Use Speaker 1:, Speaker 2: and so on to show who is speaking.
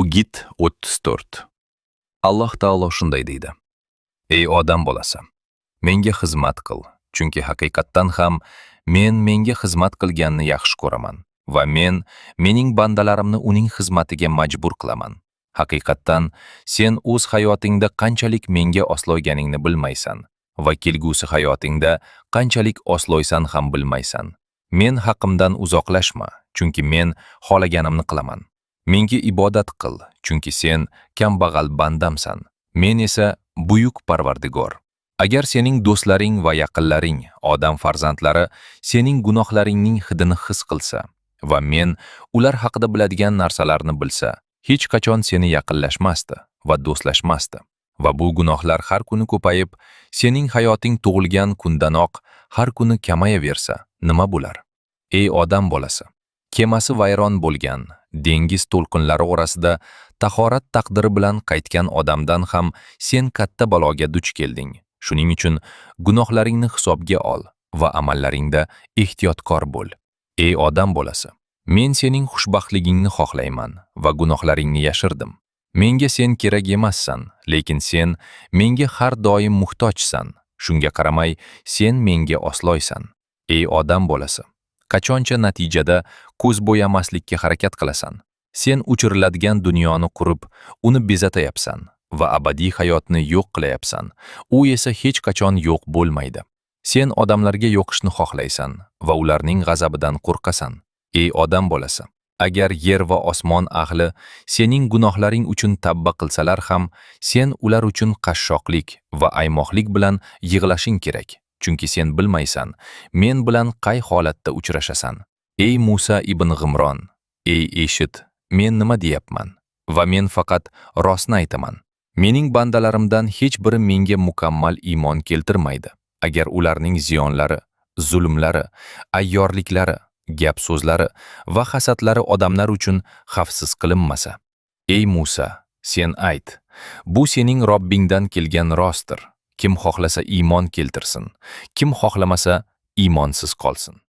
Speaker 1: O'git 34. Alloh taolo shunday deydi: Ey odam bolasi, menga xizmat qil, chunki haqiqatdan ham men menga xizmat qilganni yaxshi ko'raman va men mening bandalarimni uning xizmatiga majbur qilaman. Haqiqatdan sen o'z hayotingda qanchalik menga osloyganingni bilmaysan va kelgusi hayotingda qanchalik osloysan ham bilmaysan. Men haqimdan uzoqlashma, chunki men xohlaganimni qilaman. Menga ibodat qil, chunki sen kambag'al bandamsan. Men esa buyuk Parvardigor. Agar sening do'stlaring va yaqinlaring, odam farzandlari sening gunohlaringning hidini his qilsa va men ular haqida biladigan narsalarni bilsa, hech qachon seni yaqinlashmasdi va do'stlashmasdi. Va bu gunohlar har kuni ko'payib, sening hayoting tug'ilgan kundanoq har kuni kamayaversa, nima bo'lar? Ey odam bolasi, kemasi vayron bo'lgan, dengiz to'lqinlari orasida tahorat taqdiri bilan qaytgan odamdan ham sen katta baloga duch kelding. Shuning uchun gunohlaringni hisobga ol va amallaringda ehtiyotkor bo'l. Ey odam bolasi, men sening xushbaxtligingni xohlayman va gunohlaringni yashirdim. Menga sen kerak emassan, lekin sen menga har doim muhtojsan. Shunga qaramay, sen menga osloysan. Ey odam bolasi, qachoncha natijada ko'z bo'yamaslikka harakat qilasan? Sen o'chiriladigan dunyoni qurib, uni bezatayapsan va abadiy hayotni yo'q qilayapsan. U esa hech qachon yo'q bo'lmaydi. Sen odamlarga yoqishni xohlaysan va ularning g'azabidan qo'rqasan. Ey odam bolasi, agar yer va osmon ahli sening gunohlaring uchun tavba qilsalar ham, sen ular uchun qashshoqlik va aymoqlik bilan yig'lashing kerak. Chunki sen bilmaysan, men bilan qay holatda uchrashasan. Ey Musa ibn G'imron, ey eshit, men nima deyapman? Va men faqat rostni aytaman. Mening bandalarimdan hech biri menga mukammal iymon keltirmaydi. Agar ularning ziyonlari, zulmlari, ayyorliklari, gap so'zlari va hasadlari odamlar uchun xavfsiz qilinmasa. Ey Musa, sen ayt: Bu sening Robbingdan kelgan rostdir. Kim xohlasa iymon keltirsin, kim xohlamasa iymonsiz qolsin.